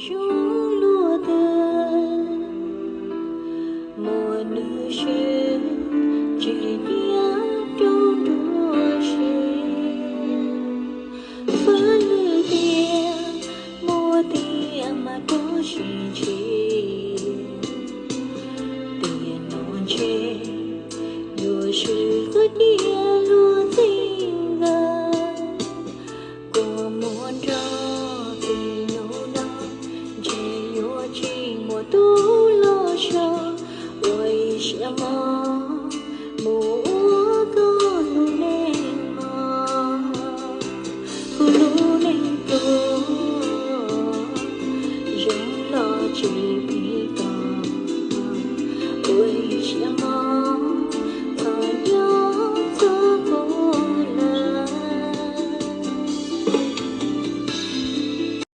Zoo luag twg muaj nws siab, tsis nyiam rau nruab siab. Fab lwm tiag, muaj tiag mas rov sib ntsib. Tiam no ntshe yuav swb qhov tiag luag txij nkawm. Kua muag nrog txij hnub no, ntshe yuav tsis muaj tus los so, ua ib siab mog mus ua koj lub neej mog. Kuv lub neej tuag, zoo los tsis